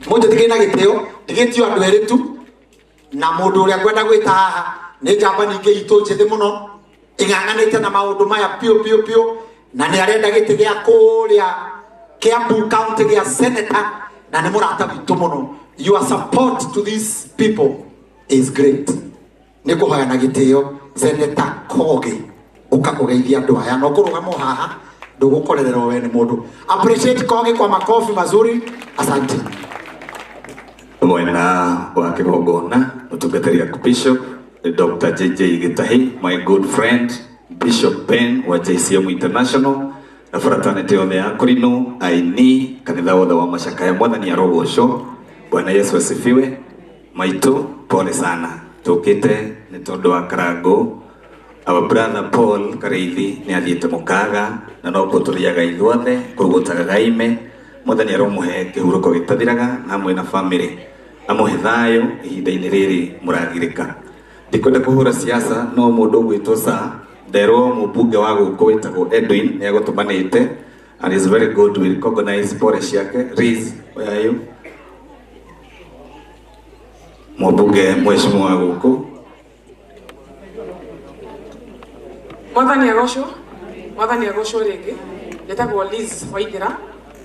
Mũnjĩtĩkĩrie na gĩtĩo ndigĩtio andũ erĩ tu na mũndũ ũrĩa ngwenda gwĩta haha nĩ njamba ningĩ itũ njĩthĩ mũno ĩng'ang'anĩte na maũndũ maya piũ piũ piũ na nĩ arenda gĩtĩ gĩa kũrĩa Kiambu County gĩa senator na nĩ mũrata witũ mũno. Your support to these people is great. Nĩ ngũhoya na gĩtĩo Senator Kogi ũka kũgeithia andũ aya na ũkũrũgama o haha ndũgũkorererwo we nĩ mũndũ. Appreciate Kogi kwa makofi mazuri. Asante. Mwena wa kĩgongona mũtungatĩri aku Bishop Dr. JJ Gitahi, my good friend Bishop Ben wa JCM International na fraternity yothe ya Korino aini kanitha wothe wa Macakaya. Mwathani arogocwo. Bwana Yesu asifiwe. Maitũ pole sana, tũkĩte nĩ tondũ wa Karango. Our brother Paul Kareithi nĩ athiĩte mũkaga na no tũrĩaga ithuothe kũrugũtaga gaime. Mwathani aromũhe kĩhurũko gĩtathiraga na hamwe na family, amũhe thayũ ihinda-inĩ rĩrĩ mũragirĩka. Ndikwenda kũhũra siasa no mũndũ ũgwĩtwo sa nderwo mũmbunge wa gũkũ wĩtagwo Edwin nĩ agũtũmanĩte and is very good, we recognize pole ciake. Riz, where are you? Mũmbunge mheshimiwa wa gũkũ. Mwathani agocwo, mwathani agocwo rĩngĩ. Njĩtagwo Liz Waithera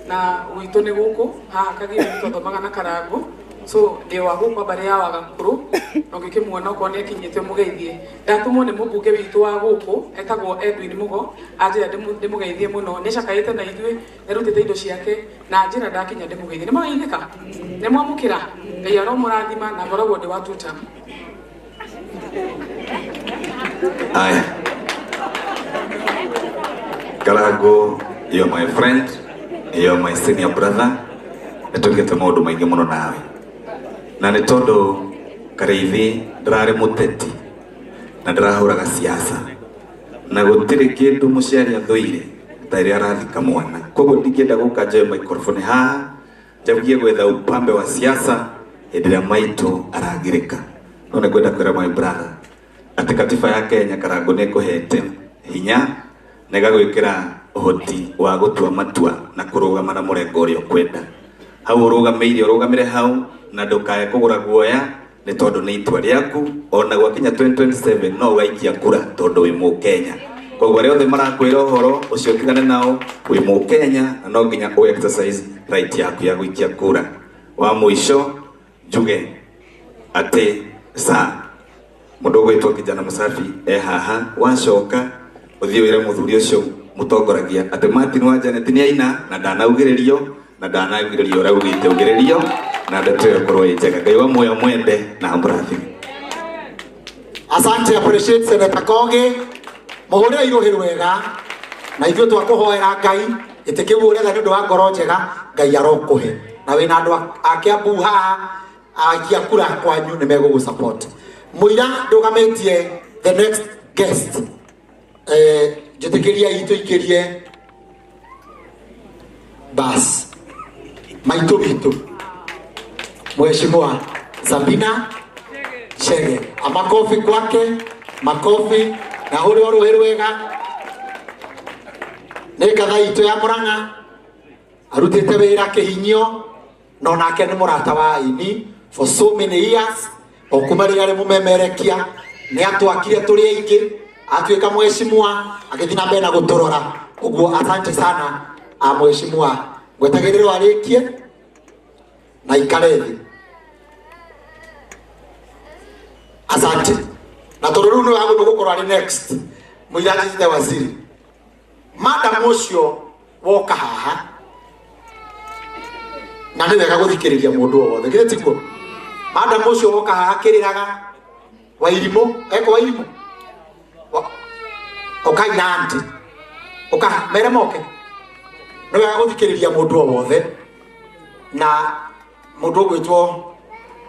na gwitũ nĩ gũkũ haha Kagio twathomaga na Karango, so ndĩ wa gũkũ mbarĩ ya Wagakũrũ na ũngĩkĩmuona okorwo nĩ akinyĩte mũgeithie. Ndatũmwo nĩ mũmbunge witũ wa gũkũ etagwo Edwin Mugo, anjĩra ndĩmũgeithie mũno. Nĩ acakaĩte na ithuĩ, nĩarutĩte indo ciake na anjĩra ndakinya ndĩmũgeithie. Nĩ mwageithĩka? Nĩ mwamũkĩra? Ngai aromũrathima na ngoragwo ndĩ wa tuta. Aya. Karango, you're my friend, you're my senior brother. Nĩtwĩkĩte maũndũ maingĩ mũno nawe. Na nĩ tondũ Kareithi ndĩrarĩ mũteti na ndĩrahũraga siasa na gũtirĩ kĩndũ mũciari athũire ta ĩrĩa arathika mwana. Koguo ndingĩenda gũka njoe microphone haha njagie gwetha upambe wa siasa hĩndĩ ĩrĩa maitũ aragirĩka. No nĩ ngwenda kwĩra my brother atĩ katiba ya Kenya Karango nĩ ĩkũhete hinya na ĩgagwĩkĩra ũhoti wa gũtua matua na kũrũgama na mũrengo ũrĩa ũkwenda. Hau ũrũgamĩire ũrũgamĩre hau na ndũkae kũgũra guoya nĩ tondũ nĩ itua rĩaku. Ona gwakinya 2027 no ũgaikia kura tondũ wĩ mũkenya. Koguo arĩa othe marakwĩra ũhoro ũcio tigane nao, wĩ mũkenya na no nginya ũ exercise right yaku ya gũikia kura. Wa mũico njuge atĩ sa mũndũ ũgwĩtwo Kijana Mũsafi e haha, wacoka ũthiĩ wĩre mũthuri ũcio mũtongoragia atĩ Martin wa Janet nĩ aina na ndanaugĩrĩrio na ndanaugĩrĩrio ũrĩa ugĩte ugĩrĩrio na ndeto ĩyo ĩkorwo ĩ njega. Ngai wa muoyo mwende na amũrathime. Asante, appreciate Senator Kogi. Mũhũrĩre irũhĩ rwega na ithuĩ twakũhoera Ngai gĩtĩ kĩu ũretha nĩ ũndũ wa ngoro njega, Ngai arokũhe. Na wĩna andũ a Kiambu haha aikia kura kwanyu nĩ megũgũ support. Mũira ndũgamĩtie the next guest. Njĩtĩkĩria itũ ikĩrie bas maitũ witũ Mheshimiwa Sabina Chege. Amakofi kwake, makofi na hũrĩ rũhĩ rwega. Nĩ ngatha itũ ya Murang'a, arutĩte wĩra kĩhinyio no nake nĩ mũrata wa aini for so many years. O kuma rĩrĩa arĩ mũmemerekia nĩ atwakire tũrĩ aingĩ, atuĩka mheshimiwa agĩthiĩ na mbere na gũtũrora. Ũguo asante sana a mheshimiwa, ngwetagĩrĩrwo arĩkie na ikare thĩ. Asante. Na tondũ rĩu nĩwe agũthiĩ gũkorwo arĩ next mũira njĩte waziri. Madam ũcio woka haha na nĩ wega gũthikĩrĩria mũndũ o wothe, githĩ tiguo? Madam ũcio woka haha akĩrĩraga Wairimũ, eko Wairimũ ũkai na aunty ũka mere moke. Nĩ wega gũthikĩrĩria mũndũ o wothe na mũndũ ũgwĩtwo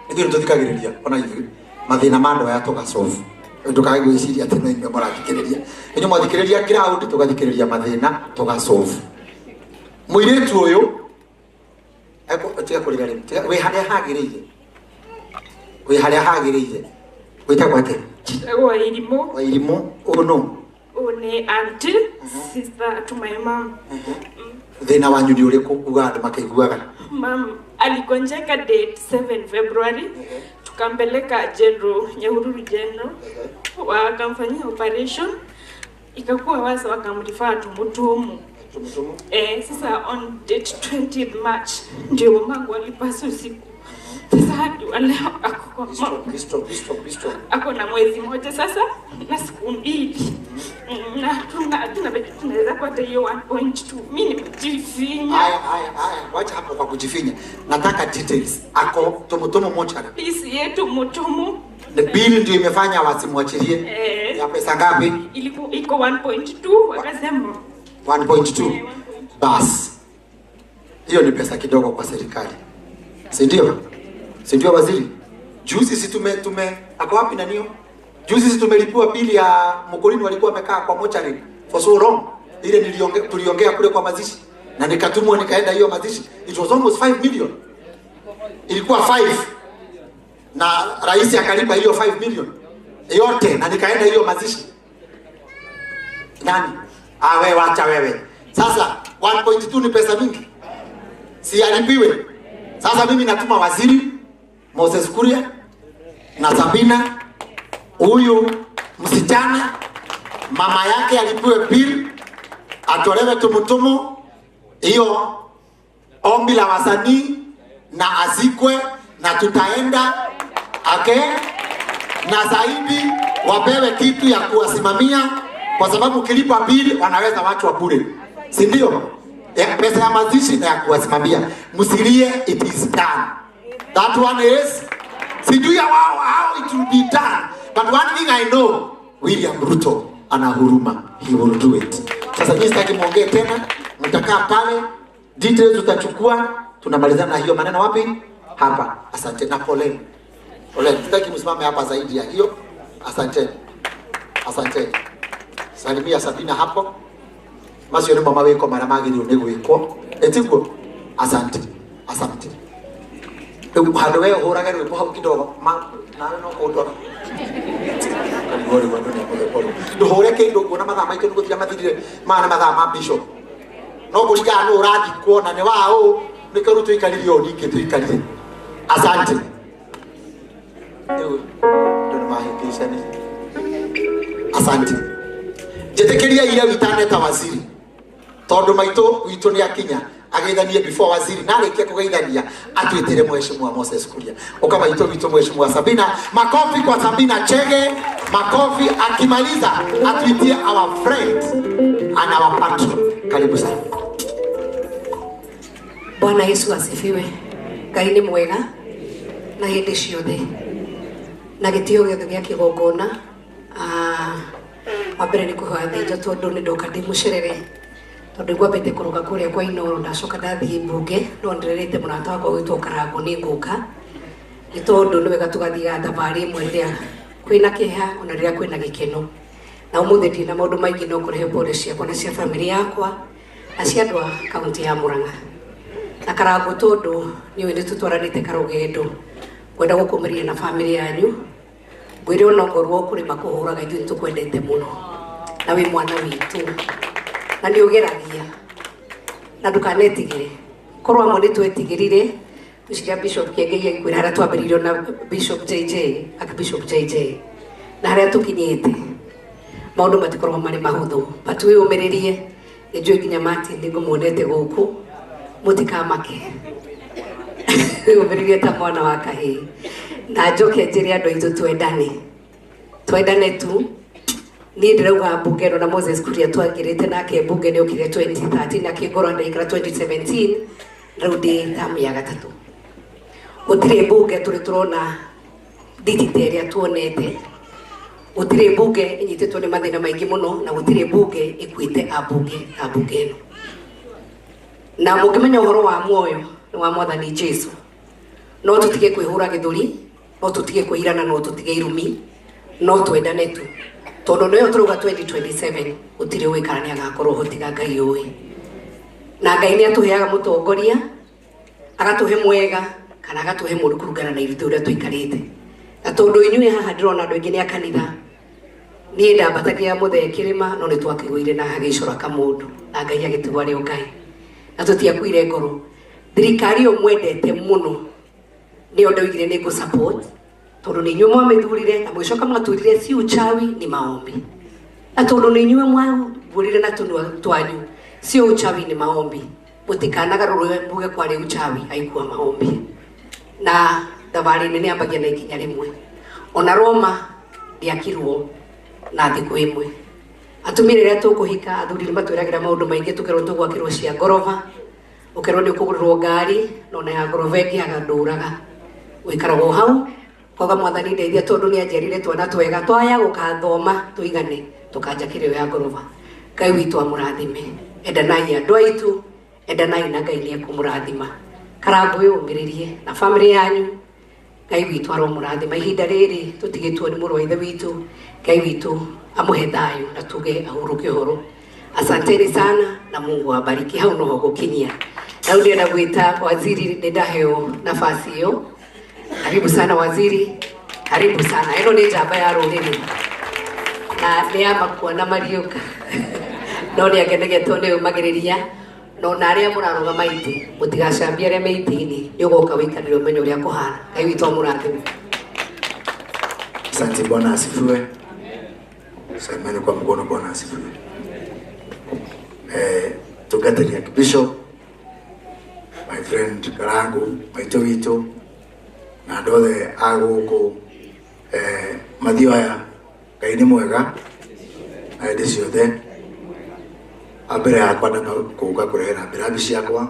ithuĩ nĩtũthikagĩrĩria ona ithuĩ mathĩna ma andũ aya tũgasolve. Ndũkae gwĩciria atĩ no inyuĩ mũrathikĩrĩria, inyuĩ mwathikĩrĩria ground tũgathikĩrĩria mathĩna tũgasolve. Mũirĩtu ũyũ tiga kũrĩra rĩu, tiga, wĩ harĩa hagĩrĩire, wĩ harĩa hagĩrĩire. Wĩtagwo atĩa? Njĩtagwo Wairimũ. Wairimũ, ũyũ nũ? Ũyũ nĩ auntie, sister to my mom. Thĩna wanyu nĩ ũrĩkũ? Uga andũ makĩiguaga. Mom Aligonjeka date 7 February. Tukampeleka General Nyahururu General, wakamfanyia operation, ikakuwa wasa, wakamrifaa Tumutumu. Sasa on date 20th March ndio mamangu alipaswa usiku. Sasa hadi wa leo ako kwa ako na mwezi mmoja sasa na siku 2. Na tuna tunaweza kupata hiyo 1.2. Mimi nimejifinya. Haya, wacha hapo kwa kujifinya. Nataka details. Ako Tumutumu mochari. Pisi yetu Tumutumu. The bill ndio imefanya wasimwachilie. Ya pesa ngapi? Ilikuwa iko 1.2 wakasema. 1.2. Bas. Hiyo ni pesa kidogo kwa serikali. Si ndio? Si ndio waziri? Juzi si tume ako wapi na niyo? Juzi si tumelipiwa bili ya Mkolini walikuwa wamekaa kwa mochari for so long. Ile tuliongea kule kwa mazishi na nikatumwa nikaenda hiyo mazishi. It was almost 5 million. Ilikuwa 5. Na rais akalipa hiyo 5 million yote na nikaenda hiyo mazishi. Nani? Ah, wewe wacha wewe. Sasa 1.2 ni pesa mingi. Si alipiwe. Sasa mimi natuma waziri Moses Kuria na Sabina, huyu msichana mama yake alipiwe bill, atolewe Tumutumu, hiyo ombi la wasanii na azikwe, na tutaenda okay? Na zaidi wapewe kitu ya kuwasimamia, kwa sababu ukilipa bill wanaweza watu wa bure, si ndio? Ya pesa ya mazishi na ya kuwasimamia. Msilie, it is done. That one is sijui how it will be done, but one thing I know, William Ruto ana huruma, he will do it. Sasa mimi sitaki muongee tena, mtakaa pale, details utachukua, tunamalizana na hiyo maneno wapi? Hapa. Asante na poleni. Poleni, sitaki msimame hapa zaidi ya hiyo. Asante. Asante. Salimia Sabina hapo. Macio nĩ mawĩko marĩa magĩrĩirwo nĩ gwĩkwo. Etiguo? Asante. Asante. Rĩu handũ we ũhũrage rwĩmbo hau kidogo, nawe no kũndora. Ndũhũre kĩndũ nguona mathaa maitũ nĩ gũthira mathirire, maya nĩ mathaa ma bishop. No kũringana nũ ũrathikwo na nĩ wa ũ, nĩkĩo rĩu tũikarire ũũ ningĩ tũikarire. Asante. Rĩu andũ nĩ mahĩngĩcanire. Asante. Njĩtĩkĩria ire witaneta waziri. Tondu maitũ witũ nĩ akinya ageithanie before waziri na arĩkia kũgeithania atwĩtĩre mheshimiwa Moses Kuria. Ũka maitũ witũ mheshimiwa Sabina. Makofi kwa Sabina Chege. Makofi akimaliza atuitie our friend and our patron. Karibu sana. Bwana Yesu asifiwe. Ngai nĩ mwega na hĩndĩ ciothe na gĩtĩo gĩothe gĩa kĩgongona. Wa mbere nĩ kũhoya thĩnjo tondũ nĩ ndoka ndĩ mũcerere, tondũ ngwambĩte kũrũga kũrĩa kwa Inooro ndacoka ndathiĩ mbunge, no ndĩrerĩte mũrata wakwa gwĩtwo Karangũ nĩ ngũka, nĩ tondũ nĩ wega tũgathiaga thabarĩ ĩmwe rĩrĩa kwĩna kĩeha ona rĩrĩa kwĩna gĩkeno. Na ũmũthĩ ndirĩ na maũndũ maingĩ no kũrehe pole ciakwa na cia bamĩrĩ yakwa na cia andũ a kaũntĩ ya Murang'a. Na Karangũ tondũ nĩũĩ nĩ tũtwaranĩte karũgendo, ngwenda gũkũmĩrĩria na bamĩrĩ yanyu, ngwĩre onokorwo kũrĩma kũhũraga ithuĩ nĩ tũkwendete mũno na wĩ mwana witũ na nĩ ũgeragia na ndũkanetigĩre. Korwo amwe nĩ twetigĩrire, ngwĩciria Bishop Kĩengei agĩkwĩra harĩa twambĩrĩirio na Bishop JJ, Archbishop JJ, na harĩa tũkinyĩte maũndũ matikoragwo marĩ mahũthũ, but wĩyũmĩrĩrie. Nĩ njũĩ nginya Martin nĩ ngũmuonete gũkũ, mũtikamake. Wĩyũmĩrĩrie ta mwana wa kahĩĩ. Na njoke njĩre andũ aitũ twendane, twendane tu. Niĩ ndĩrauga mbunge ĩno na Moses Kuria twangĩrĩte nake mbunge nĩ okire 2013 akĩngorwo ndaikara 2017, rĩu ndĩ tamu ya gatatũ. Gũtirĩ mbunge tũrĩ tũrona nditi ta ĩrĩa tuonete, gũtirĩ mbunge ĩnyitĩtwo nĩ mathĩna maingĩ mũno, na gũtirĩ mbunge ĩkuĩte ambunge ta mbunge ĩno. Na mũngĩmenya ũhoro wa muoyo nĩ wa Mwathani Jesu, no tũtige kwĩhũra gĩthũri, no tũtige kwĩirana, no tũtige irumi, no twendane tu, tondũ nĩyo tũrauga 2027 gũtirĩ ũĩ kana nĩ agakorwo ho tiga Ngai ũĩ. Na Ngai nĩ atũheaga mũtongoria, agatũhe mwega kana agatũhe mũndũ kũringana na ithuĩ ũrĩa tũikarĩte. Na tondũ inyuĩ haha ndĩrona andũ aingĩ nĩ a kanitha, niĩ ndambatagia mũthee kĩrĩma no nĩ twakĩgũire na hagĩcora kamũndũ na Ngai agĩtigwo arĩ o Ngai, na tũtiakuire ngoro. Thirikari ĩyo mwendete mũno nĩyo ndaugire nĩ ngũ support tondu nĩ inyuĩ mwamĩthurire na mũgĩcoka mwaturire si uchawi ni maombi. Na tondu nĩ inyuĩ mwavurire na tũnua twanyu si uchawi ni maombi. Mũtikanagarũrwe muge kwarĩ uchawi haikuwa maombi. Na thabarĩ nene yambagia na ikinya rĩmwe. Ona Roma ndĩakirwo na thikũ ĩmwe. Atumia rĩrĩa tũkũhika athuri nĩ matwĩragĩra maũndũ maingĩ tũkerwo tũgwakĩrwo cia ngoroba, ũkerwo nĩ ũkũgũrĩrwo ngari, no na ya ngoroba ĩngĩaga ndũraga. Ũikaragwo hau koga mwathani ndeithia tondu nĩ anjiarire twana twega twaya gũkathoma tũigane tũkanjakĩra ĩyo ya ngoroba. Ngai witũ amũrathime. Endanai andũ aitũ, endanai na Ngai nĩ ekũmũrathima. Karangũ ũyũmĩrĩrie na family yanyu. Ngai witũ aromũrathima. Ihinda rĩrĩ tũtigĩtwo nĩ mũrũ wa ithe witũ. Ngai witũ amũhe thayũ na tuge ahurũke ũhoro. Asanteni sana na Mungu awabariki. Hau noho gũkinyia. Na ndĩrenda gwĩta waziri, nĩ ndaheo nafasi ĩyo. Karibu sana waziri, karibu sana. Ĩno nĩ njamba ya rũrĩrĩ na nĩ ya makua na mariũka. No nĩ angenagia tondũ nĩ yũmagĩrĩria. No na arĩa mũrarũgama itĩ, mũtigacambie arĩa me itĩ-inĩ, nĩ ũgoka wĩikarĩre ũmenye ũrĩa kũhana. Ngai witũ amũrathime. Asante, Bwana asifiwe. Salimani kwa mkono, Bwana asifiwe. Tungatari ya Bishop, my friend Karangu, maitũ witũ, na andũ othe a gũkũ, mathio aya, Ngai nĩ mwega na hĩndĩ ciothe. Ambere yakwa na kũũka kũrehera mbirabi ciakwa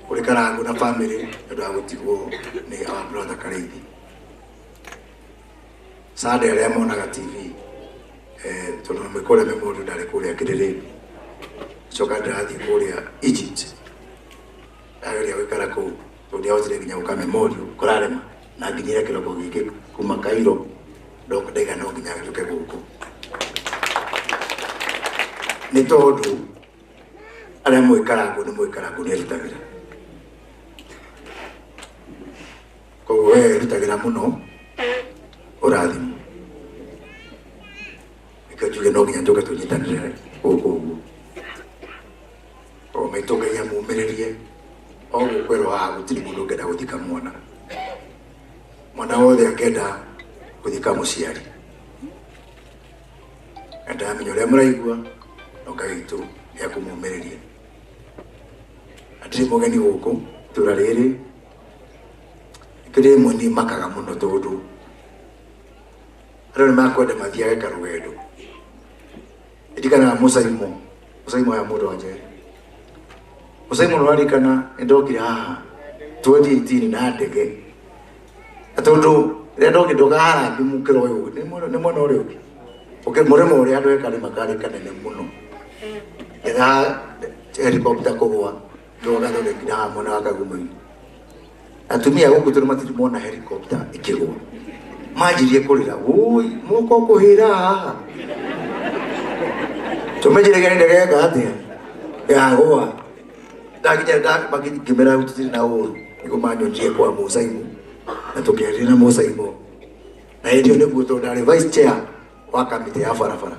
kũrĩ Karangu na family nĩ ũndũ wa gũtigwo nĩ our brother Karĩithi. Sunday arĩa monaga TV, tondũ nĩ kũrĩa memorial ndarĩ kũrĩa Kĩrĩrĩmbi. Coka ndĩrathiĩ kũrĩa Egypt. Ndageria gũikara kũu tondũ ndiahotire nginya gũka memorial kũrarema na nginyire kĩroko gĩkĩ kuma Cairo ndaiga no nginya njũke gũkũ. Nĩ tondũ arĩa moĩ Karangũ nĩ moĩ Karangũ nĩ erutagĩra. Koguo we erutagĩra mũno ũrathimwo. Nĩkĩo njuge no nginya njũke tũnyitanĩre gũkũ ũguo. O maitũ Ngai amũmĩrĩrie. O gũkwĩrwo haha gũtirĩ mũndũ ũngĩenda gũthika mwana. Mwana wothe angĩenda gũthika mũciari. Na ndamenya ũrĩa mũraigua, no Ngai witũ nĩ ekũmũmĩrĩria. Na ndirĩ mũgeni gũkũ itũũra rĩrĩ. Nĩkĩo rĩmwe niĩ makaga mũno tondũ andũ nĩ makwenda mathiage karũgendo. Ndirikanaga Mũcaimo, Mũcaimo aya mũndũ wa Njeri. Mũcaimo nĩ ũraririkana nĩ ndokire haha 2018 na ndege. Na tondũ rĩrĩa ndokire ndoka harambee mũkĩra ũyũ, nĩ mwena ũrĩa ũngĩ. Ũkĩ mũrĩmo ũrĩa andũ ekarĩma karĩ kanene mũno. Ngetha helicopter kũgũa, ndoka thondekire haha mwena wa Kagumo-inĩ. Atumia gũkũ tondũ matirĩ mona helicopter ĩkĩgũa. Manjirie kũrĩra, wũi, mũka ũkũhĩra haha. Tũmenjire nĩ ndege eka atĩa? Yagũa. Ndakinya ngĩmera tũtirĩ na ũru, nĩguo manyonire kwa Mũcaimo. Na tũkĩaria na Mũcaimo. Na hĩndĩ ĩyo nĩguo tondũ ndarĩ vice chair wa kamĩtĩ ya barabara.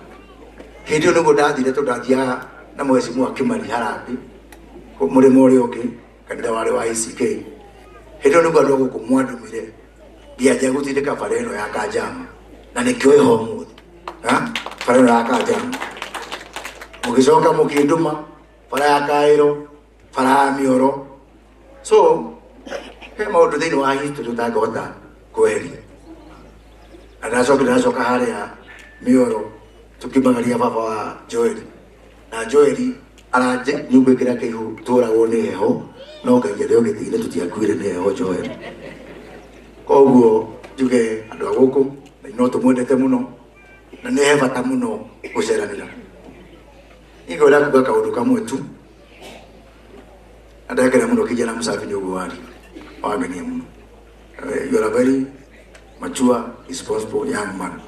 Hĩndĩ ĩyo nĩguo ndathire tondũ ndathiaga na mheshimiwa Kimani Harambee, mũrĩmo ũrĩa ũngĩ, kanitha warĩ wa ACK. Hĩndĩ ĩyo nĩguo andũ a gũkũ mwandũmire ngĩanjia gũtindĩka bara ĩno ya Kanjama. Na nĩkĩo ĩho ũmũthĩ. Bara ĩno ya Kanjama. Mũgĩcoka mũkĩndũma bara ya Kaĩro, bara ya Mĩoro. So, he maũndũ thĩinĩ wa history ũtangĩhota kweheria. Na ndacoka harĩa Mĩoro tũkĩmagaria baba wa Joeli. Na Joeli aranje nyũmba ĩkĩra kĩihũ tũragwo nĩ heho, no Ngai arĩ o gĩtĩ-inĩ tũtiakuire nĩ heho Joeli. Koguo njuge andũ a gũkũ no tũmwendete mũno na nĩ he bata mũno gũceranĩra. Niĩ ngwenda kuga kaũndũ kamwe tu. Na ndakena mũno kijana Mũcabi nĩ ũguo waria. Wangenia mũno. You are a very mature, responsible young man.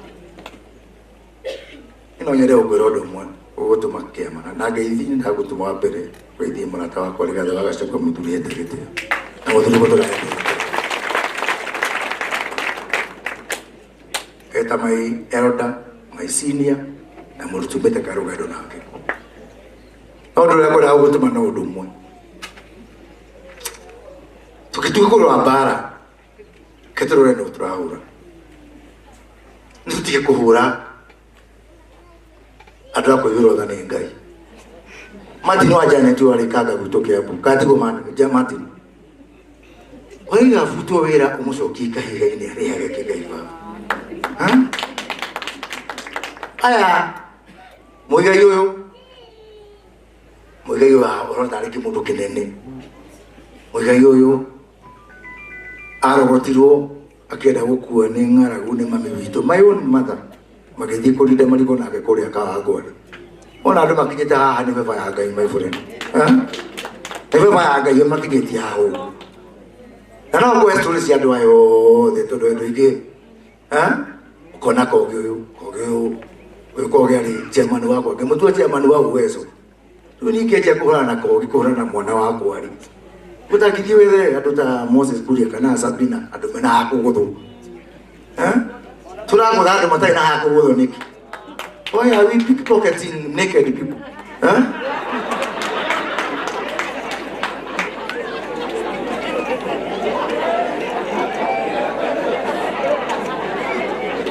Ĩno nyende gũkwĩra ũndũ ũmwe ũgũtũma kĩama na ngeithi nĩ ndagũtũma wa mbere wĩthiĩ mũrata wakwa Rigathĩ wa Gachagua mũthuri ete gĩtĩo. Na mũthuri mũtũraete. Eta my elder, my senior, na mũndũ tumĩte karũgendo nake. No ũndũ ũrĩa ngwendaga gũgũtũma no ũndũ ũmwe. Tũtikũrũa mbara ke tũrore nũ tũrahũra. Nĩ tũtige kũhũra andũ a kũihũrwo tha nĩ Ngai. Martin wa Janet warĩ kanga gwitũ Kiambu katiguo Martin waiga butwo wĩra ũmũcokie kahiga-inĩ arĩhage kĩngai baba. Aya mũigai ũyũ mũigai wa ũrona tarĩ kĩmũndũ kĩnene. Mũigai ũyũ arogotirwo akĩenda gũkua nĩ ng'aragu nĩ mami witũ, my own mother, magĩthiĩ kũrinda marigũ nake kũrĩa Kawangware. Ona andũ makinyĩte haha nĩ beba ya Ngai, my friend. Nĩ beba ya Ngai makinyĩtie haha ũguo. Na no ngũhe story cia andũ aya othe tondũ andũ aingĩ ũkona Kogi ũyũ, Kogi ũyũ, ũyũ Kogi arĩ chairman wakwa, ngĩmũtua chairman wa Uwezo. Rĩu niĩ ngĩanjia kũhũrana na Kogi, kũhũrana na mwana wakwa rĩ, gũtangĩthiĩ wethe andũ ta Moses Kuria kana Sabina, andũ mena ha kũgũthwo. Tũragũtha andũ matarĩ na ha kũgũthwo nĩkĩ? Why are we pickpocketing naked people?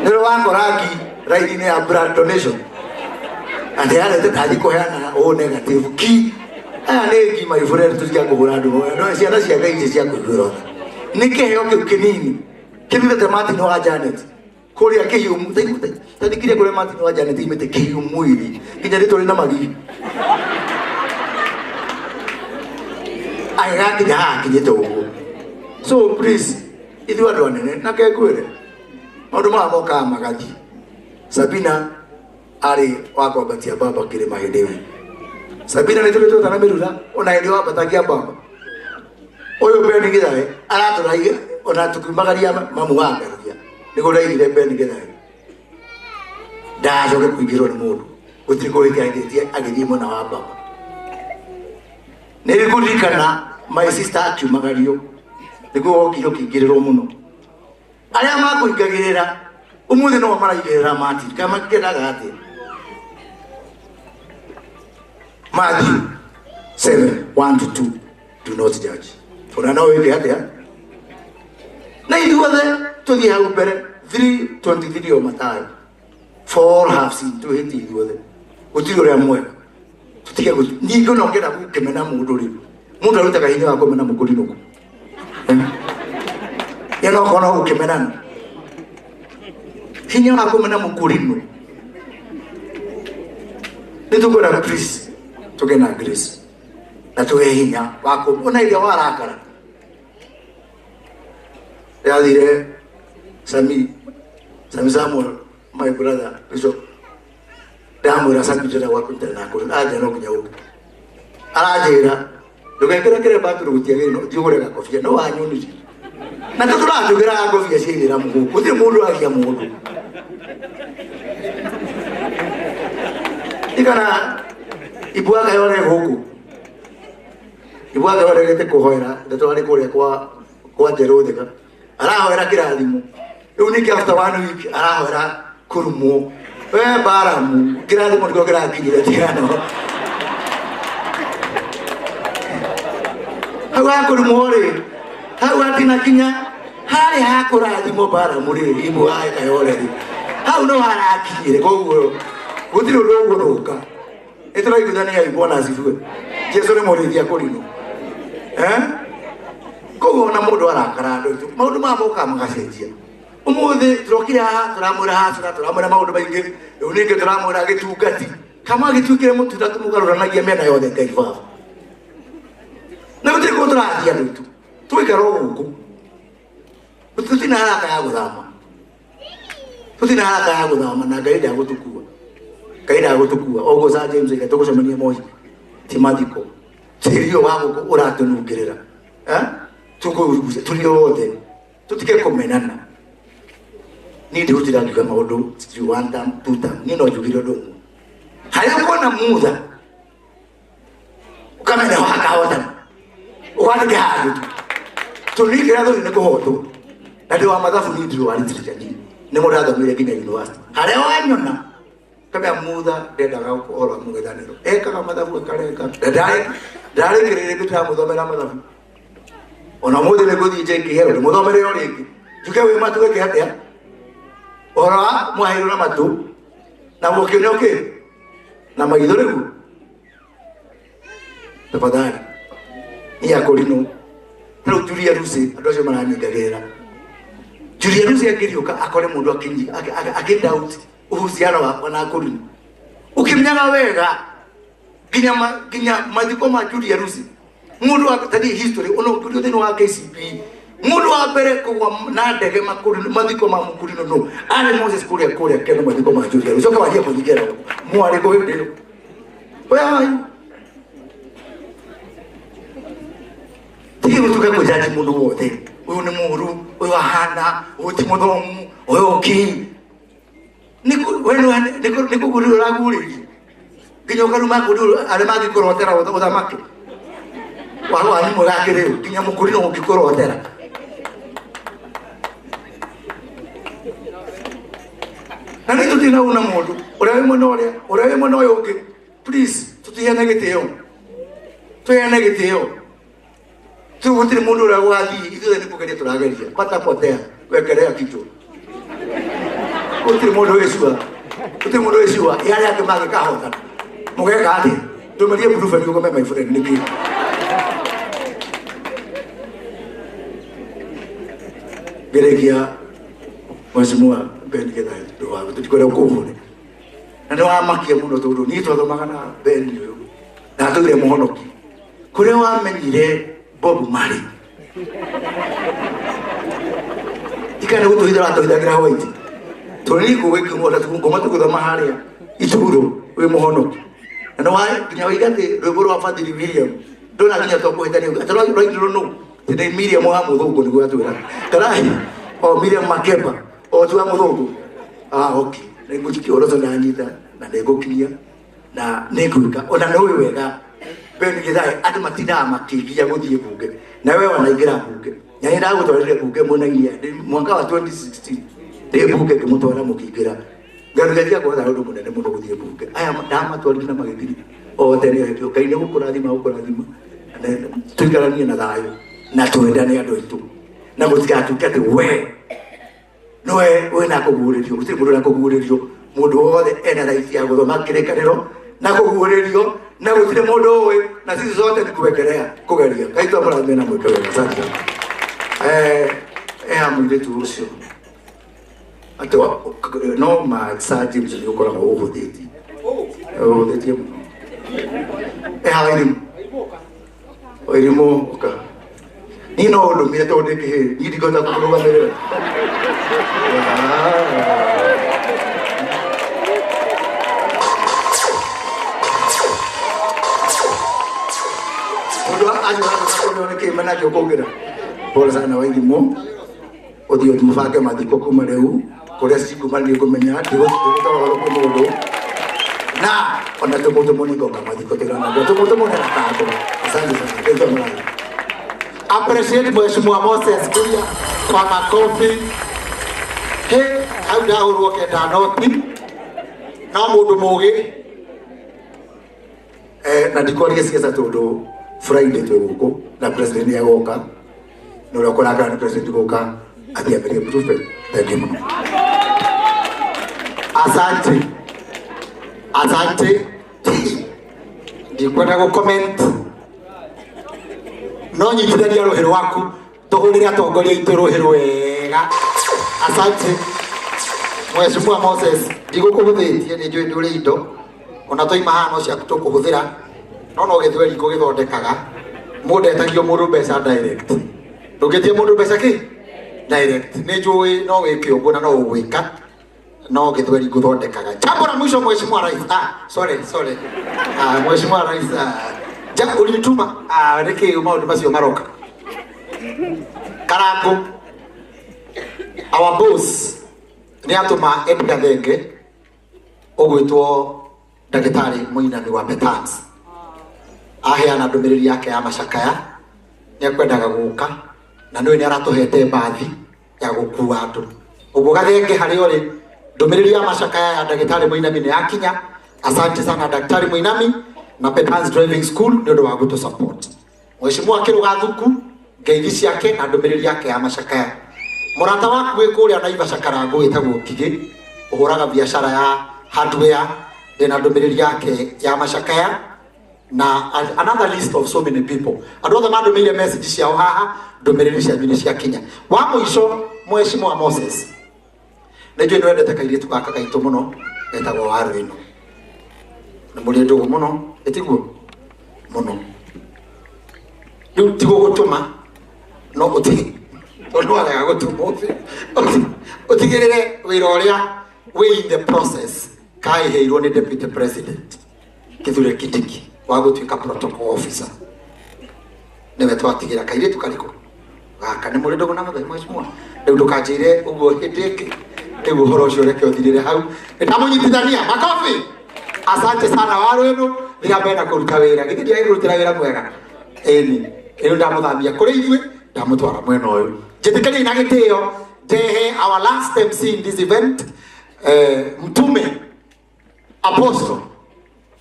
Nĩ wakora ngi raini-inĩ ya blood donation. Atĩ yarete ndathi kũheana O negative ki. Aya nĩ ngi my friend tũtiga kũhũra andũ. No ciana cia Ngai ici cia kũiguĩra tha. Nĩ kĩheo kĩu kĩnini kĩthirĩte Martin wa Janet. Kũrĩa kĩhiũ tathikire kũrĩa Martin wa Janet imĩte kĩhiũ mwĩrĩ nginya rĩtwa rĩna magigi. Agĩgakinya haha akinyĩte ũguo. So please ithuĩ andũ anene na kengwĩre maũndũ maya mokaga magathiĩ. Sabina arĩ wa kwambatia baba kĩrĩma hĩndĩ ĩyo. Sabina nĩ tũrĩ twetana mĩrura ona hĩndĩ wambatagia baba. Ũyũ Ben Githae aratũragia ona tũkiumagaria mamu wa Ngarugia nĩguo ndaigire Ben Githae ndacoke kũingĩrwo nĩ mũndũ gũtirĩ kũrĩkia agĩthiĩ mwena wa baba. Nĩ ngũririkana my sister akiumagario nĩguo wokire ũkĩingĩrĩrwo mũno. Arĩa makũingagĩrĩra ũmũthĩ no maraigĩrĩra Martin kana makĩendaga atĩa. Matthew 7:1-2 do not judge. Ona no wĩke atĩa? Na ithuothe tũthiĩ hau mbere 3:23 o Mathayo. For have seen twĩhĩtie ithuothe. Gũtirĩ ũrĩa mwega. Tũtige ningĩ ona ũngĩenda gũkĩmena mũndũ rĩ, mũndũ arutaga hinya wa kũmena mũkũrinũkũ. Ye no korwo gũkĩmenana. Hinya wa kũmena mũkũrinũ. Nĩ tũkwenda please tũgĩe na grace na tũgĩe hinya wa ona iria warakara. Yathire Sami Samuel my brother bishop ndamwĩra Sami ndĩrenda gwakũnyitana nako anja no nginya ũke. Aranjĩra ndũgekĩre kĩremba tondũ gũtiagĩrĩire no thiĩ ũgũre gakobia no wanyonirie. Na tũtũratũgĩraga ngobia cia ithĩramu gũkũ gũtirĩ mũndũ agia mũndũ. Ikana ibwaga yore gũkũ. Ibwaga yore gĩte kũhoera ndatwarĩ kũrĩa kwa Njerũ Thika. Arahoera kĩrathimo. Rĩu ningĩ after 1 week arahoera kũrumwo. We Baramu kĩrathimo nĩkĩo kĩrakinyire tigano. Hau hakũrumwo rĩ, hau hatinakinya harĩ hakũrathimwo Baramu rĩ, ibwaga yore rĩ. Hau no harakinyire koguo gũtirĩ ũndũ ũgũrũka. Nĩ tũraiguithania Bwana asifiwe. Jesu nĩ mũrĩithia kũrinũ. Koguo ona mũndũ arakara andũ aitũ maũndũ maya mokaga magacenjia. Ũmũthĩ tũrokire haha tũramwĩra haha tũramwĩra maũndũ maingĩ rĩu ningĩ tũramwĩra gĩtungati kama gĩtuĩkire mũtunda tũmũgarũranagia mĩena yothe Ngai baba. Na gũtirĩ kũndũ tũrathiĩ andũ aitũ tũgũikara o gũkũ. Tũtirĩ na haraka ya gũthama. Tũtirĩ na haraka ya gũthama na Ngai ndagũtũkua. Ngai ndagũtũkua oguo Sir James oiga tũgũcemania mohi ti mathiko. Tĩri ũyũ wa gũkũ ũratũnungĩrĩra. Tũkũgucia tũrĩ othe tũtige kũmenana. Niĩ ndigũtinda ngiuga maũndũ sijui one term, two term. Niĩ no njugire ũndũ ũmwe. Harĩa ũkuona mutha ũkamenya wakahotana ũgandĩke handũ tu. Tondũ niĩ kĩrĩa thũire nĩ kũhotwo. Na ndĩ wa mathabu niĩ ndirĩ wa literature niĩ. Nĩ mũndũ athomeire nginya university. Harĩa wanyona kamenya mutha ndendaga ũhoro wa mũng'ethanĩro. Ekaga mathabu akarenga. Ndarĩkĩrĩria ndĩramũthomera mathabu. Ona mũthĩ nĩ ngũthiĩ JKL ndĩmũthomere o rĩngĩ. Njuge wĩ matu gĩkĩ atĩa? Ũhoro wa mwaheirwo na matũ na mũkĩonio kĩ? Na maitho rĩu. Tafadhali. Niĩ akũrinũ. Rĩu Julia Lucy andũ acio maranyingagĩrĩra. Julia Lucy angĩriũka akore mũndũ akĩ doubt uhusiano wakwa na akũrinũ. Ũkĩmenyaga wega nginya mathiko ma Julia Lucy mundu wa tadi history ono ũngĩũrio thĩinĩ wa KCB mundu wa mbere kũgwa na ndege makũrinũ mathiko ma mũkũrinũ no arĩ Moses kũrĩa Keno mathiko ma Julia Lucy ũka wathiĩ kũthikĩra mwarĩ kũ hĩndĩ ĩyo. Where are you? Tigi gũtuĩka kũjaji mũndũ wothe ũyũ nĩ mũũru ũyũ ahana ũyũ ti mũthomu ũyũ ũkĩ nĩ kũgũrĩrwo ũragũrĩrio nginya ũkaruma kũndũ arĩa mangĩkũrotera ũthamaki wanyu mũgakĩrĩu nginya mũkũrinũ ũngĩkũrotera. Na nĩ tũtirĩ na ũna mũndũ ũrĩa wĩ mwena ũrĩa ũrĩa wĩ mwena ũyũ ũngĩ, please tũtiheane gĩtĩo, tũheane gĩtĩo. Tu gũtirĩ mũndũ ũrĩa ũgathiĩ, ithuothe nĩ kũgeria tũrageria patapotea wekelea kichwa. Gũtirĩ mũndũ wĩcua, gũtirĩ mũndũ wĩcua arĩa angĩ mangĩkahotana mũgeka atĩa? Ndũmĩrie Bluefen ũgome my friend nĩkĩ? Ngĩrĩkia Mheshimiwa Ben Githae tũtikwenda ũkũhũre na nĩ wamakia mũno tondũ niĩ twathomaga na Ben ũyũ na atũire mũhonoki kũrĩa wamenyire Bob Marley ikana gũtũhitha ratũhithagĩra white tondũ niĩ ngũgĩkĩmwo ngoma tũgũthoma harĩa ituro wĩ mũhonoki na nĩ nginya waiga atĩ rwĩmbo rwa Fadhili William ndũna nginya twakũhĩtania atĩ rwainirwo nũ tĩ Miriam wa mũthũngũ nĩguo atwĩra kana o Miriam Makeba o tu wa mũthũngũ. Ah, okay, nĩngũjikia ũhoro ũcio ndanyita na nĩngũkinyia na nĩngwĩka ona nĩ ũĩ wega Ben Githae andũ matindaga makĩgia gũthiĩ bunge na we wanaingĩra bunge nyanya ndagũtwarire bunge mwena-inĩ mwaka wa 2016 ndĩ bunge ngĩmũtwara mũkĩingĩra ngarugathia kwetha ũndũ mũnene mũno gũthiĩ bunge aya ndamatwarire na magĩthiri othe nĩ hĩndĩ Ngai nĩ gũkũrathima gũkũrathima tũikaranie na thayũ na twendane andũ aitũ na gũtigatuĩke atĩ we nowe wĩna kũguũrĩrio gũtirĩ mũndũ na kũguũrĩrio mũndũ wothe ena right ya gũthoma kĩrĩkanĩro na kũguũrĩrio na gũtirĩ mũndũ ũĩ na sisi zote ni kuwekelea kũgeria Ngai twamũrathime na mwĩke wega. Asante. Mũirĩtu ũcio atĩ no ma Sir James nĩ ũkoragwo ũhũthĩtie ũhũthĩtie mũno. Irimũ irimũ ũka niĩ no ũndũmire tondũ ndĩ kĩhĩĩ niĩ ndingĩhota kũmũrũgamĩrĩra. Mũndũ acio acio nĩ kĩ menakĩo kũngĩra. Pole sana Wairimũ, ũthiĩ mũbange mathiko kuma rĩu kũrĩa cikuma nĩ ngũmenya ndigũtwara ũhoro kwĩ mũndũ na ona tũmũtũmũ nĩ ngoka mathiko tũranambia tũmũtũmũ nĩ gatango. Asante sana. Ngai twamũrathime. Appreciate Mheshimiwa Moses Kuria kwa makofi. He hau ndahũrwo kenda noti no mũndũ mũgĩ na ndikwaria ciaca tondũ Friday twĩ gũkũ na president nĩ agoka na ũrĩa ũkũrakara nĩ president gũka athiĩ ambĩrĩrie Bluefen. Thank you mũno. Asante. Asante. Ndikwenda gũ comment no nyitithania rũhĩ rwaku tũhũrĩre atongoria aitũ rũhĩ rwega. Asante Mheshimiwa Moses, ndigũkũhũthĩtie nĩ njũĩ ndũrĩ indo ona twaima haha no ciaku tũkũhũthĩra no no gĩthweri ngũgĩthondekaga mũndũ etagio mũndũ mbeca direct ndũngĩtie mũndũ mbeca kĩ direct nĩ njũĩ no wĩke ũguo na no ũgwĩka no gĩthweri ngũthondekaga. Jambo la mwisho Mheshimiwa Rais, sorry Mheshimiwa Rais, ulinituma nĩkĩ maũndũ macio maroka Karango our boss nĩ atũma Edgar Thenge ũgwĩtwo ndagĩtarĩ mũinani wa Betans aheana ndũmĩrĩri yake ya macakaya nĩ akwendaga gũka na nĩwe nĩ aratũhete mbathi ya gũkua andũ ũguo Gathenge harĩa ũrĩ ndũmĩrĩri ya macakaya ya ndagĩtarĩ mũinami nĩ yakinya. Asante sana Daktari Mũinami na Petans Driving School nĩ ũndũ wa gũtũ support. Mheshimiwa Kĩrũga Thuku Ngeithi ciake na ndũmĩrĩri yake ya macakaya. Mũrata waku wĩ kũrĩa Naivasha Karangũ wĩtagwo Ngigĩ, ũhũraga biacara ya hardware, ndĩna ndũmĩrĩri yake ya macakaya na another list of so many people. Andũ othe mandũmĩire message ciao haha, ndũmĩrĩri cianyu nĩ ciakinya. Wa mũico, Mheshimiwa Moses, nĩ njũĩ nĩ wendete kairĩtu gaka gaitũ mũno getagwo Waru ĩno, nĩ mũrĩ ndũgũ mũno, ĩtiguo mũno. Rĩu ti gũgũtũma no ũti tondũ warega gũtũma ũtigĩrĩre wĩra ũrĩa wĩ in the process kaĩheirwo nĩ Deputy President Kithure Kindiki wa gũtuĩka protocol officer, nĩwe twatigĩra kairĩtu karĩkũ gaka. Nĩ mũrĩ ndũgũ na mũthenya, mheshimiwa? Rĩu ndũkanjĩre ũguo hĩndĩ ĩngĩ. Rĩu ũhoro ũcio reke ũthirĩre hau. Nĩndamũnyitithania makobi. Asante sana Waru ĩno, thira mbere na kũruta wĩra. Githĩ ndiagĩkũrutĩra wĩra mwega? Ĩni rĩu ndamũthamia kũrĩ ithuĩ, ndamũtwara mwena ũyũ. Njĩtĩkĩriai na gĩtĩo ndehe our last MC in this event, Mtume Apostle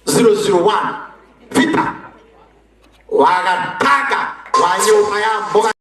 001 Peter Wagatanga wa nyũmba ya mboga.